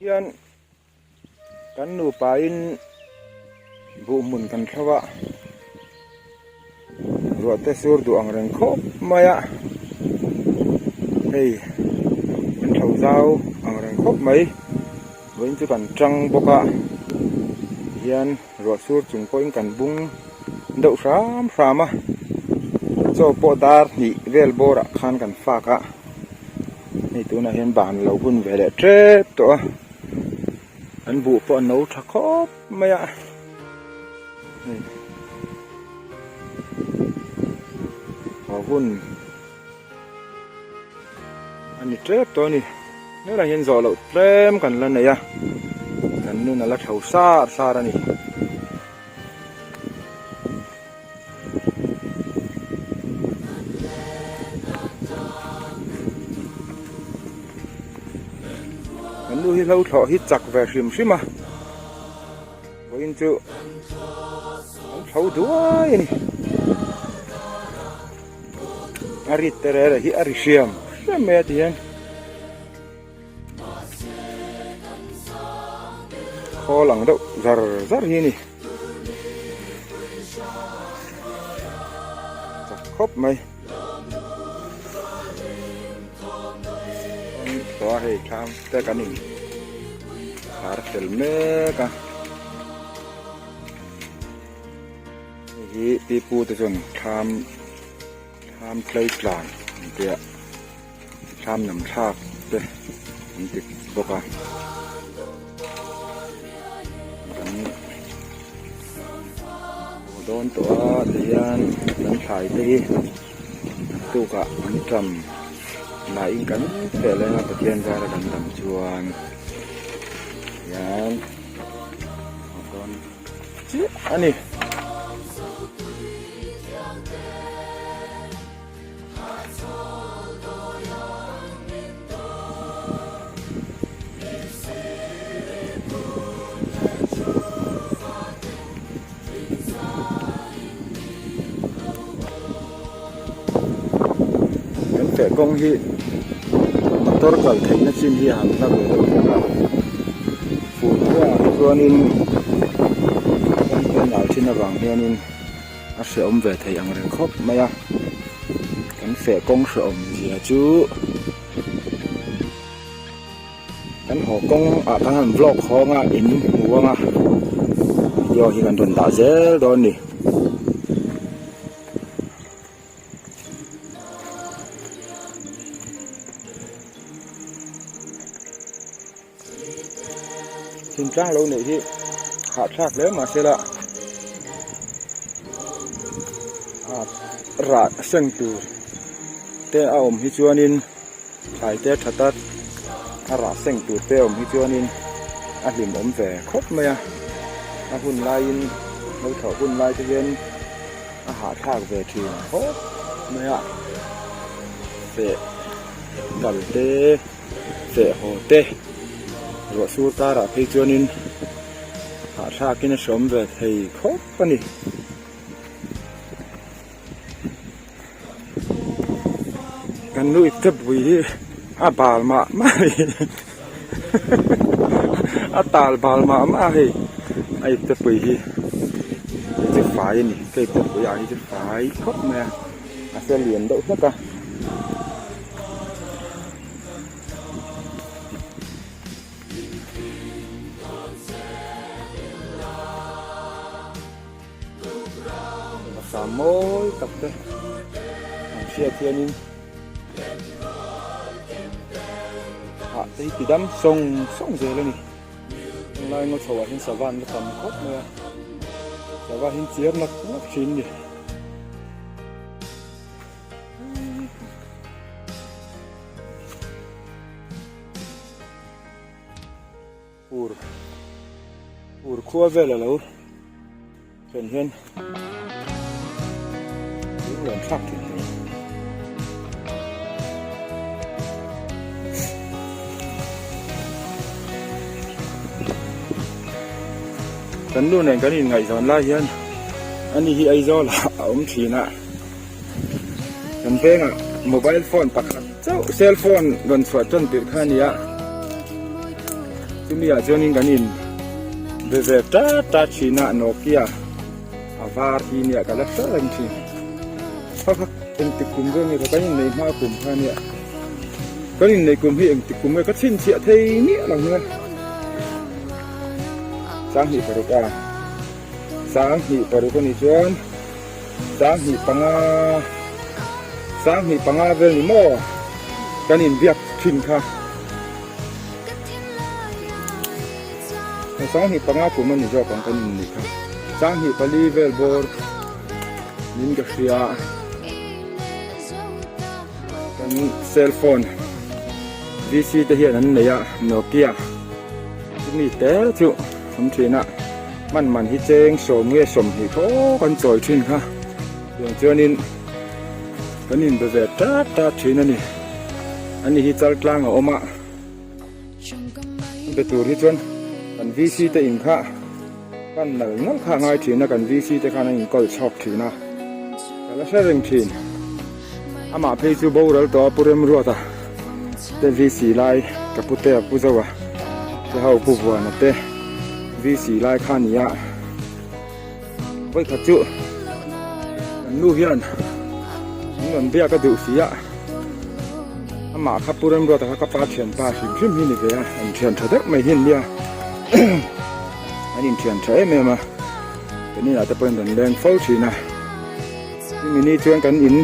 Hian kan nupa in buh hmun kan thlo a, ruah te sur duh ang reng khawp mai a, hei kan thlo zau ang reng khawp mai, vawiin chu kan tang bawk a, hian ruah sur chung pawhin kan bung deuh hram hram a, chaw pawh dar hnih vel bawrah khan kan fak a. Hei tunah hian ban lo hun ve leh tep tawh a an buh pawh a no tha khawp mai a hei haw hun a ni tep tawh a ni helaiah hian zawh loh tlem kan la nei a kan nun a la tho sar sar a ni. Kan nu hi hlo thlawh hi chak ve hrim hrim a vawiin chu an thlo duai a ni a rit te reh reh hi a ri hriam hriam mai a ti hian. Khawl ang deuh zar zar hi a ni chak khawp mai tawh a hei thlam te kan in khar fel mek a hei hi pipu te chuan thlam thlam tlei tlan an tia. Thlam nam thlak te an ti bawk a kan haw dawn tawh a tihian kan thlai te hi naktukah an ṭam nain kan feh leng a Pathian zara kan dam chuan hian haw dawn chiah a ni. Kan feh kawng hi motor kal theihna chin hi a han hla ve deuh hlek a fur khuaah te chuanin kawng te nal thin avang hianin. A hrehawm ve thei ang reng khawp mai a kan feh kawng hrehawm zia chu kan haw kawng ah kan han vlog hawng a in hmu ang a video hi kan rawn dah zel dawn a ni. Thingtlang lo neih hi hahthlak hle mahse la ah rah seng tur te a awm hi chuanin thlai te tha tak a rah seng tur te a awm hi chuanin a hlimawm ve khawp mai a a hun laiin lo thawh hun lai te hian a hahthlak ve thin khawp mai a feh kal te. Feh haw te ruah sur karah phei chuanin hahthlakin a hrawm ve thei khawp a ni. Kan nu ip tep pui hi a bal mah mah a ni a tal bal mah mah a hei a ip tep pui hi hei chu fai a ni ka ip tep pui ah hi chu fai khawp mai a a se lian deuh hlek a. Sam mawi tak te an hriat hianin hah te hi ti dam sawng sawng zel a ni tunlai ngaw chho ah hian sava an la tam khawp mai a sava hi an chiar nak nak thin a ni. Ur ur khua vel a lo thlen hian lunglen thlak thin hle. Kan nu nen kan inngaihzawn lai hian ani hi Aizawl ah a awm thin a. Kan vengah mobile phone pakhat chauh cell phone rawn chhuah tan tirh kha a ni a. Chumi ah chuanin kan in be ve tat tat thin a Nokia a var hi nia ka la hre reng thin. Kha kha engtik kum vel nge kan inneih hma kum kha nia. Kan inneih kum hi engtik kum nge ka chhinchhiah thei miah lo nia. 2006 a 2006 a nih chuan 2005 2005 vel ni maw kan inbiak thin kha. 2005 kum a ni zawk ang kan inneih kha. 2004 vel bawr min ka hria kan cell phone VC te hian an nei a Nokia chumi te chu awm thin a hman man hi cheng sawm nge sawmhnih tawk an chawi thin kha tiang chuanin kan inbe ve tat tat thin a ni ani hi chal tlang a awm a be tur hi chuan kan VC te in kha Kan nal nal kha a ngai thin a, kan VC te khan an inkawl chhawk thin a, ka la hre reng thin. Amah phei chu boral tawh a Pu Remruata te VC lai, ka pu te a Pu Zoa te ho Pu Vuana te VC lai kha a ni a. Vawikhat chu kan nu hian min rawn biak a duh si a, amah kha Pu Remruata kha ka pa thianpa hrim hrim hi ni ve a, an thian tha deuh mai hi an nia. An inthian tha em em a, kan inah te pawhin rawn leng fo thin a, chumi ni chuan kan in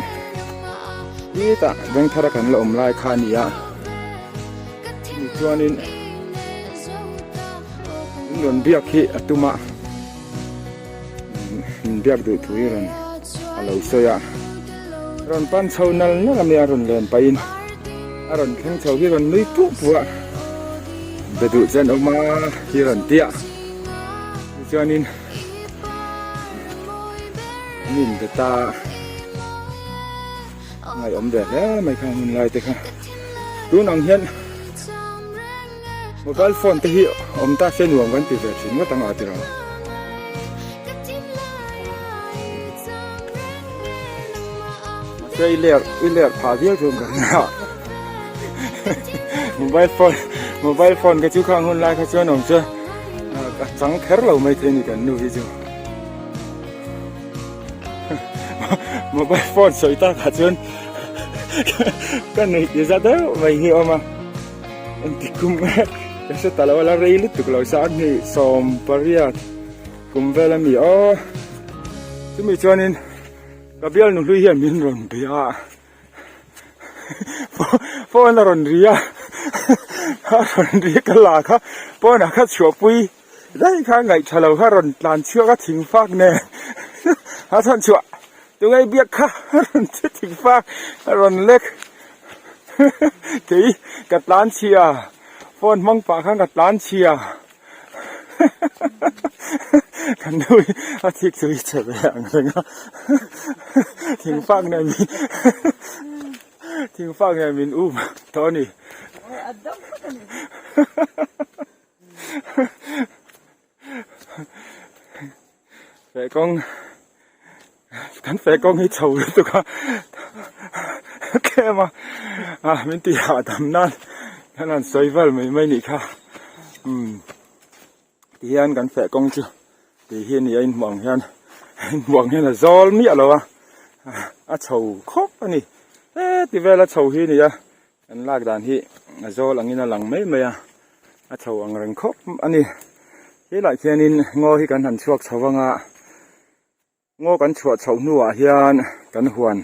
hetah vengthar a kan la awm lai kha a ni a, chumi chuanin in rawn biak hi a tum a, min biak duh thu hi rawn a lo sawi a, rawn pan chho nal nal a nia rawn len pahin a rawn thleng chho hi rawn nui puh puh a, be duh chuan awm a hi rawn ti a, tichuanin an inbe ta a ngaihawm ve hle mai kha hun lai te kha tun ang hian. Mobile phone te hi awm ta se nuam kan ti ve thin ngawt ang a tiraw. Mahse i ler i ler phah viau chuan ka ring a. Mobile phone mobile phone ka chu khang hun lai kha chuan awm se ka chang kher lo mai thei ni kan nu hi chu. Mobile phone sawi takah chuan ka nuih ti za deuh mai hi a awm a. Engtik kum nge ka hre ta lo a la rei lutuk lo sa a hnih 18 kum vel a mi aw chumi chuanin ka bialnu hlui hian min rawn bia a phone a rawn ri a a rawn ri ka la kha phone ah kha chhuahpui daih kha ngaih tha lo kha rawn tlan chhuak a thing fak nen a chhan chhuah tunge biak kha a rawn che thing fak a rawn lek. Kei ka tlan chhia phone hmang pah khan ka tlan chhia ka nu hi a thik chu i che ve ang reng a thing fak nen min thing fak nen min um tawh a ni. Feh kawng kan feh kawng hi chho lutuk a tlem a ah min tih hahdam nan kan han sawi vel mai mai nih kha umm ti hian kan feh kawng chu ti hi a ni a inhmuh ang hian inhmuh ang hian a zawl miah lo a a chho khawp a ni heti vel a chho hi a ni a. Kan lak dan hi a zawl angin a lang mai mai a, a chho ang reng khawp a ni. Helaiah khianin ngaw hi kan han chhuak chho vang a, ngaw kan chhuah chhoh hnuah hian kan huan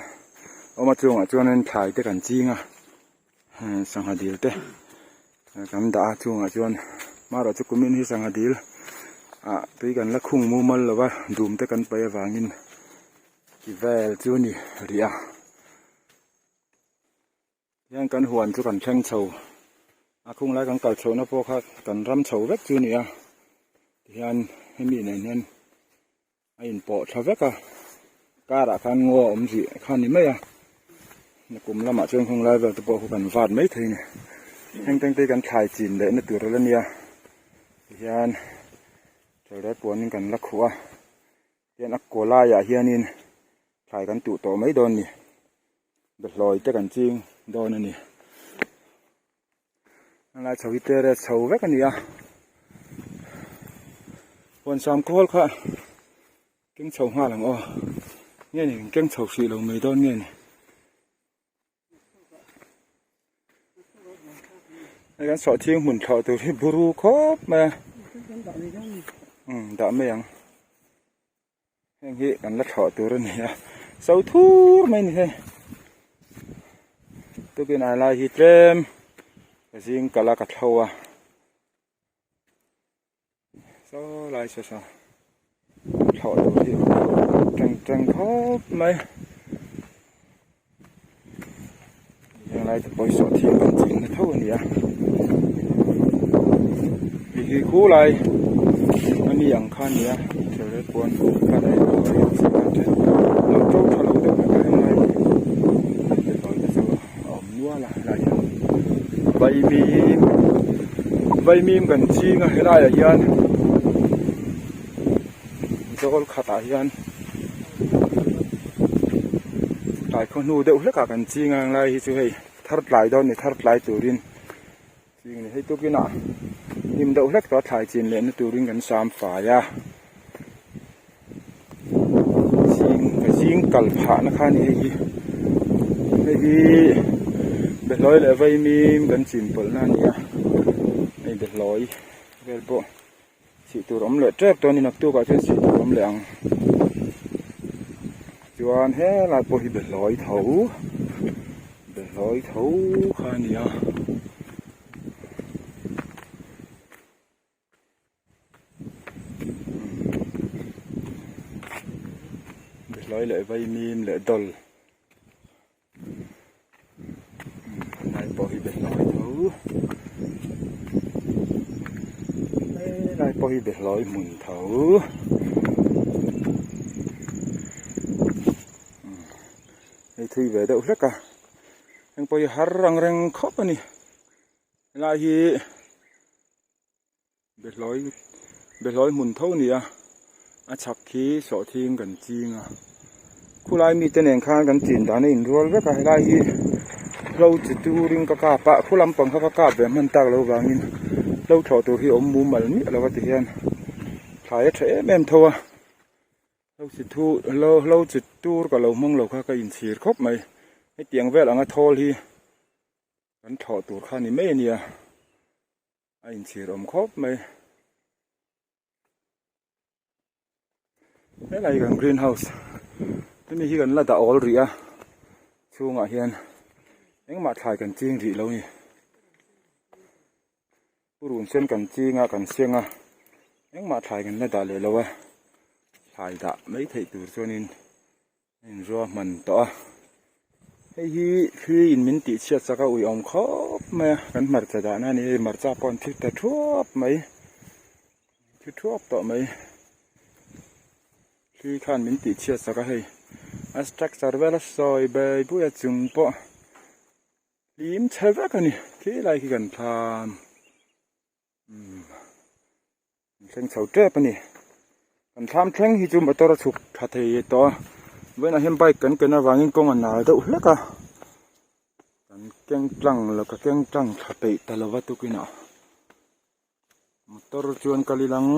awm a chungah chuanin thlai te kan ching a, sangha dil te kan dah a chungah chuan marawh chu kumin hi sangha dil ah tui kan la khung mumal lo va dum te kan paih avangin ti vel chu a ni rih a. Hian kan huan chu kan thleng chho a khung lai kan kal chhohna pawh kha kan ram chho vek chu a ni a tihian hemi nen hian a inpawh tha vek a karah khan ngaw a awm zih kha a ni mai a kum lamah chuan khung lai vel te pawh khu kan vat mai thei a ni heng teng te hi kan thlai chin leh na tur ala nia tihian thelret puanin kan la khuh a tihian a kaw laiah hianin thlai kan tuh tawh mai dawn a ni. Behlawi te kan ching dawn a ni. A lai chho hi terrace chho vek a ni a. Huan sam khawl kha keng chho nghal ang aw. Nge ni keng chho hrih lo mai dawn nge ni. Hei kan sawhthing hmun thlawh tur hi buru khawp mai a. Umm dah mai ang. Heng hi kan la thlawh tur a ni a. So thur mai a ni hei. Tukin a lai hi tlem ka zing kal a ka thlo a. Saw lai saw saw thlawh tur hi teng teng khawp mai heng lai te pawh hi sawhthing kan ching na tho a ni a hei hi khu lai a mi ang kha a ni a thirleh puan khan a lo to tha lo deuh hlek a heng lai hi te chu a awm nual a helai hian vaimim vaimim kan ching a helai ah hian zawl khat ah hian tlai khaw hnu deuh hlek ah kan ching a helai hi chu hei thar tlai dawn a ni thar tlai turin ching a ni hei tukin ah hnim deuh hlek tawh a thlai chin leh na turin kan sam fai a zing zing kal phah na kha a ni hei hi hei hi behlawi leh vaimim kan chin pawlh na a ni a hei behlawi vel pawh chhih tur awm leh tep tawh a ni naktuk ah chuan chhih tur awm leh ang chuan helai pawh hi behlawi tho behlawi tho kha a ni a. Behlawi leh vaimim leh dawl lai pawh hi behlawi tho helai pawh hi behlawi hmun tho hei thui ve deuh hlek a heng pawh hi har ang reng khawp a ni helai hi. Behlawi behlawi hmun tho a ni a a chhak khi sawhthing kan ching a khulai mite nen khan kan chin dan a inrual vek a helai hi hlo chi turin ka kap a khu lampang kha ka kap ve hman tak loh vangin hlo thlawh tur hi a awm mumal miah lo a ti hian thlai a tha em em tho a hlo chi thu hlo hlo chi tur ka lo hmang lo kha ka inchhir khawp mai hetiang vel anga thawl hi kan thlawh tur kha a ni mai a nia. A inchhir awm khawp mai. Helai hi kan green house hemi hi kan la dah awl rih a chhungah hian engmah thlai kan ching rih lo a ni. Purun sen kan ching a kan seng a engmah thlai kan la dah leh lo a thlai dah mai theih tur chuanin A inruahman tawh a, hei hi thli in min tih chhiat chak a ui awm khawp mai a, kan hmarcha dahna a ni hei hmarcha pawh an thi ta thuap mai, thi thuap tawh mai, thli khan min tih chhiat chak a hei a structure vel a sawi bai bui a chung pawh hlim chhe vek a ni khilai khi kan thlam. Umm thleng chho tep a ni kan thlam thleng hi chu motor a chhuk tha thei tawh a vawiinah hian bike kan ken avangin kawng a nal deuh hlek a kan keng tlang lo ka keng tlang thla peih ta lova tukinah motor chuan kal ilang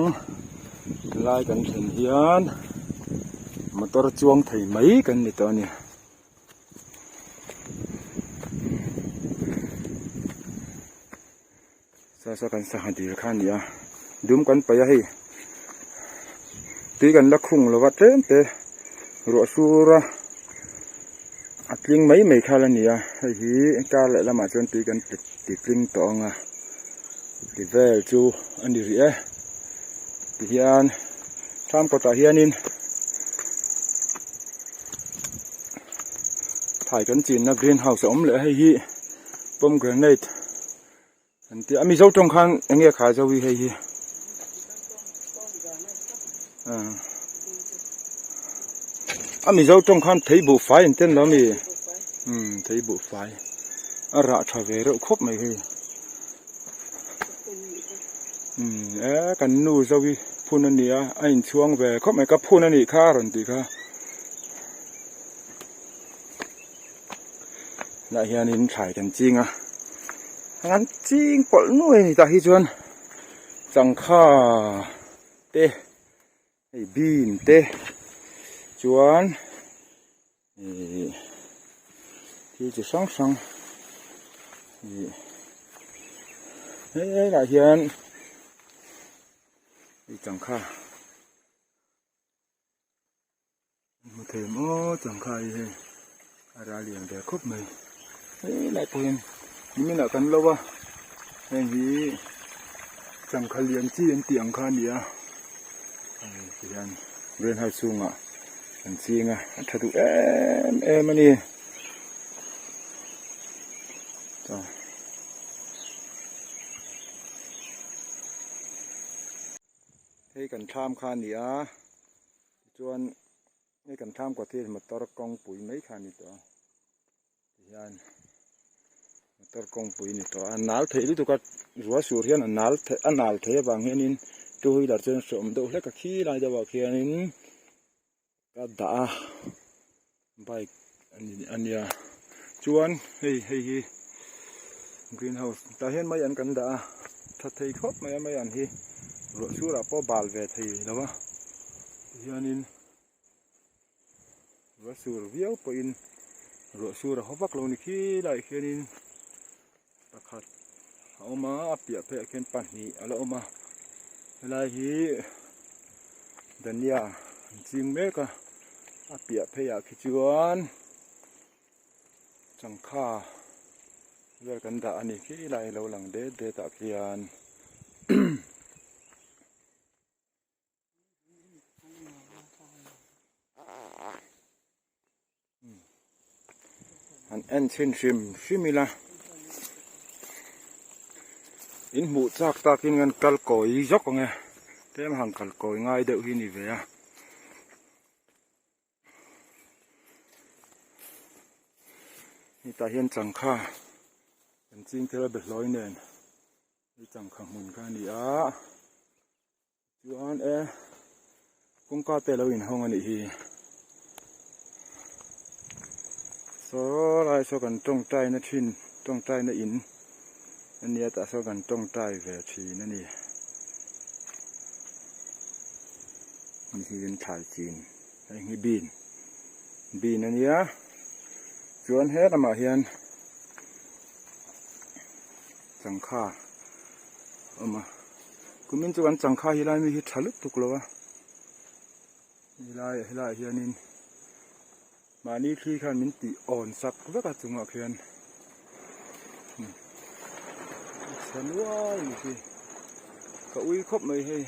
lai kan thlen hian motor chuang thei mai kan ni tawh a ni. Saw saw kan sangha dil kha a ni a dum kan paih a hei tui kan la khung lova tlem te ruah sur a a tling mai mai kha la ni a hei hi kar leh lamah chuan tui kan ti tling tawh ang a ti vel chu a ni rih e tihian thlam kawtah hianin thlai kan chinna green house a awm leh a hei hi pomegranate. An tia a Mizo tawng khan eng nge kha zo hi hei hi a Mizo tawng khan thei buh fai an ten lo ami umm thei buh fai a rah tha ve reuh khawp mai hei umm e kan nu zo hi phun a ni a a inchhuang ve khawp mai ka phun a nih kha a rawn tih kha. Lah hianin thlai kan ching a an ching pawlh nuai a ni tah hi chuan changkha te. Hei bean te chuan ihh thil chi hrang hrang ihh helaiah hian hei changkha hmu thei maw changkha hi hei a ral lian ve khawp mai helaiah pawh hian nimin ah kan lo a heng hi changkha lian chi an tih ang kha a ni a hei ti hian green house chhungah an ching a a tha duh em em a ni. Hei kan thlam kha a ni a tichuan hei kan thlam kawt hi motor kawngpui mai kha a ni tawh a tihian motor kawngpui a ni tawh a a nal theih lutuk a ruah sur hian a nal theih a nal theih avang hianin two wheeler chuan hreawm deuh hlek a khi lai deuhah khianin ka dah a bike a nia chuan hei hei hi green house tah hian mai an kan dah a tha thei khawp mai a mai an hi ruah surah pawh bal ve thei lo a tihianin ruah sur viau pawhin ruah sur a haw vak lo ni khi laiah khianin pakhat a awm a a piah pheiah khian pahnih a la awm a helai hi dania an ching mek a a piah pheiah khi chuan changkha vel kan dah a ni khi lai lo lang det det ah khian. Han en chhin hrim hrim ila in hmuh chak takin kan kal kawi zawk ang e tlem han kal kawi ngai deuh hi ni ve a. Hetah hian changkha kan ching tel a behlawi nen hei changkha hmun kha a ni a. Chuan e kawngka te alo inhawng a nih hi saw lai saw kan tawngtai na thin tawngtai na in a nia tah sawn kan tawngtai ve thin a ni hei hi in thlai chin hei hi bean bean a nia chuan he lamah hian changkha a awm a. Kumin chu kan changkha hi lai mi hi tha lutuk lo a helai helaiah hianin mahni thli khan min tih awn sak vek a chungah khian a chhe nuai a ni khi ka ui khawp mai hei.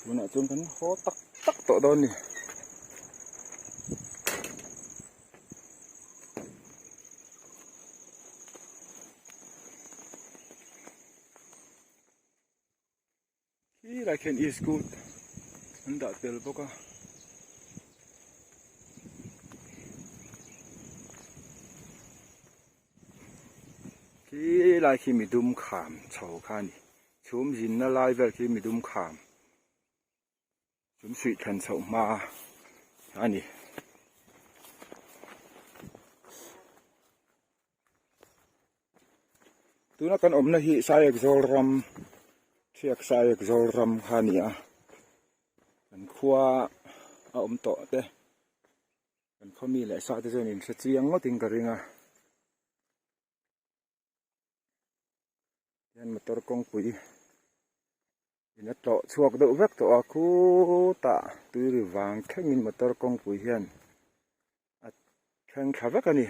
Tunah chuan kan haw tak tak tawh dawn a ni. Khilai khian iskut an dah tel bawk a. Khilai khi midum kham chho kha a ni. Chhum zinna lai vel khi midum kham chhum suih thlen chhoh hma a ni. Tuna kan awmna hi Saiek Zawl ram Thiak Saiek Zawl ram kha a ni a kan khua a awm tawh te kan khaw mi leh sa te chuan in hre chiang ngawtin ka ring a. Hian motor kawngpui in a tlawh chhuak deuh vek tawh a khutah tui ri vang thlengin motor kawngpui hian a thleng thla vek a ni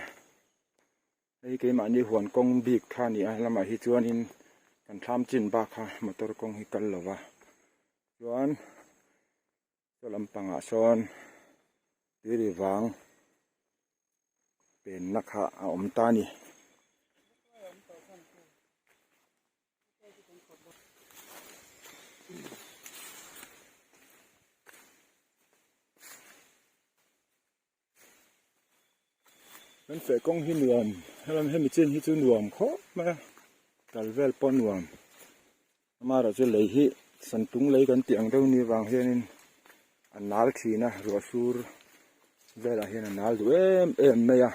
hei keimahni huan kawng bik kha a ni a lamah hi chuanin kan thlam chin bak kha motor kawng hi kal lo va chuan Saw lampangah sawn tui vang penna kha a awm ta a ni. Kan feh kawng hi nuam helam hemi chin hi chu nuam khawp mai a kal vel pawh nuam amaherawh chu lei hi santung lei kan tih ang deuh ni vang hianin a nal thin a ruah sur. velah hian a nal duh em em mai a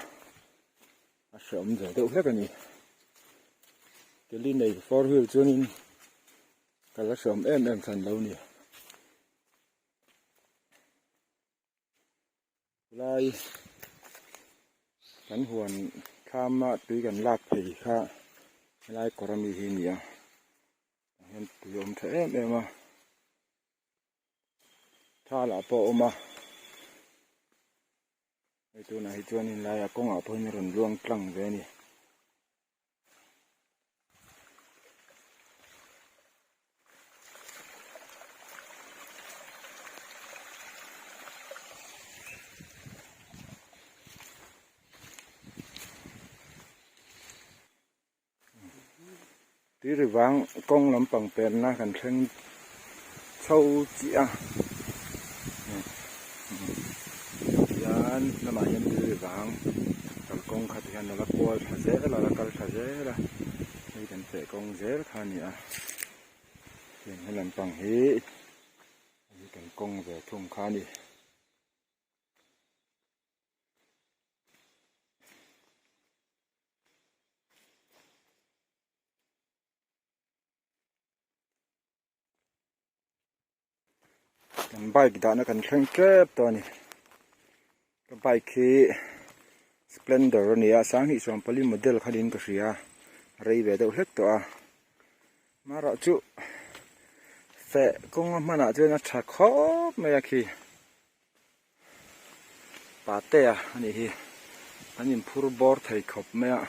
a hrehawm ve deuh hlek a ni keli nei four wheel chuanin ka la hrehawm em em hran lo a ni. Lai kan huan thlama tui kan lak phei kha helai kawr ami hi a ni a tah hian tui a awm tha em em a thal ah pawh a awm a hei tunah hi chuanin laiah kawngah pawhin a rawn luang tlang ve a ni. Tui ri vang kawng lampang penna kan thleng chho chiah a tihian lamah hian tui ri vang kalkawng kha ti hian a la kual thla zel a la kal thla zel a hei kan feh kawng zel kha a ni a tiang he lampang hi hei kan kawng ve thung kha a ni. Kan bike dahna kan thleng tep tawh a ni ka bike hi splendor a ni a 2024 model kha niin ka hria a rei ve deuh hlek tawh a amaherawhchu feh kawnga hmanah chuan a tha khawp mai a khi. Patea a nih hi an inphur bawr thei khawp mai a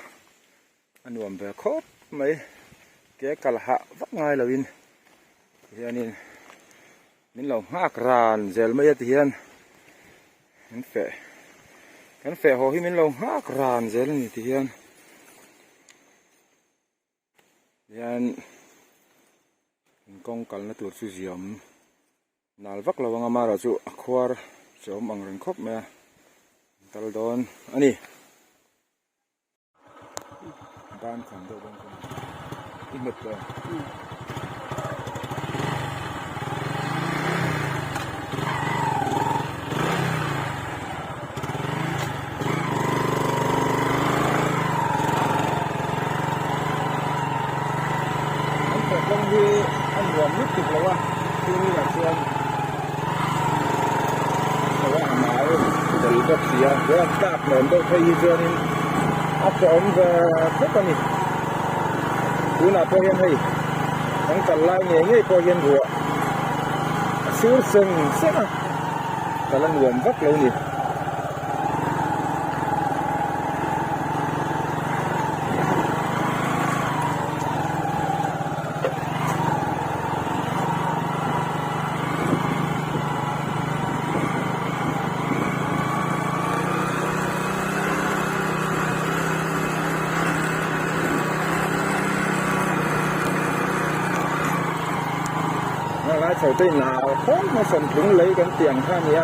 a nuam ve khawp mai ke kal hah vak ngai lo in tihianin min lo nghak ran zel mai a tihian kan feh kan feh haw hi min lo nghak ran zel a ni tihian hian kawng kalna tur chu ziam. Nal vak lo anga mara chu a khuar che awm ang reng khawp mai a an kal dawn a ni. Ban kham deuh dawn kawng i hmet tawh em? An tawh kawng hi a nuam lutuk lo a two wheeler chuan chho a a nal tel bawk si a chuan tlak nuam deuh phei hi chuanin a tlawm ve khawp a ni tunah pawh hian hei kan kal lai ngei ngei pawh hian ruah a sur seng seng a kal a nuam vak lo ni. Lai chho te in a khawm a sawmtlung lei kan tih ang kha a ni a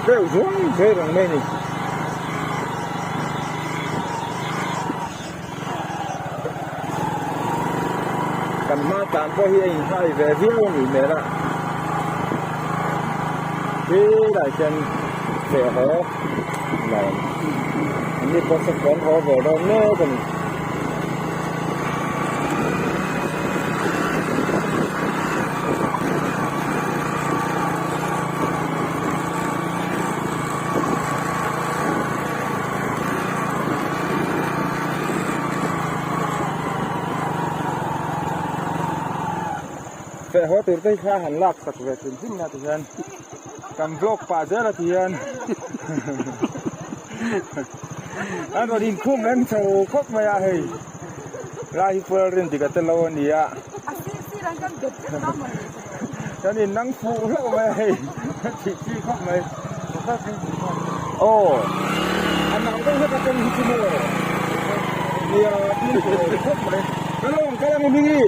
deuh zuai zuai reng mai a ni. Kan hma tan pawh hi a inhai ve viau a nih hmel a khilaiah khian feh haw lo an ni pawh saw kawn haw ve dawn mek a ni. Feh haw tur te hi thla han lak sak ve hrim hrim na ti hian kan vlog pah zel a ti hian an rawn inkhum reng chho khawp mai a hei lai hi fuel rin dik a tello a ni a kan in nang fuh hlauh mai a hei a thih chi khawp mai aw a nang deuh hlek a kawng hi chu maw nia tin tur khawp mai ka lo ang kal ang i hming i.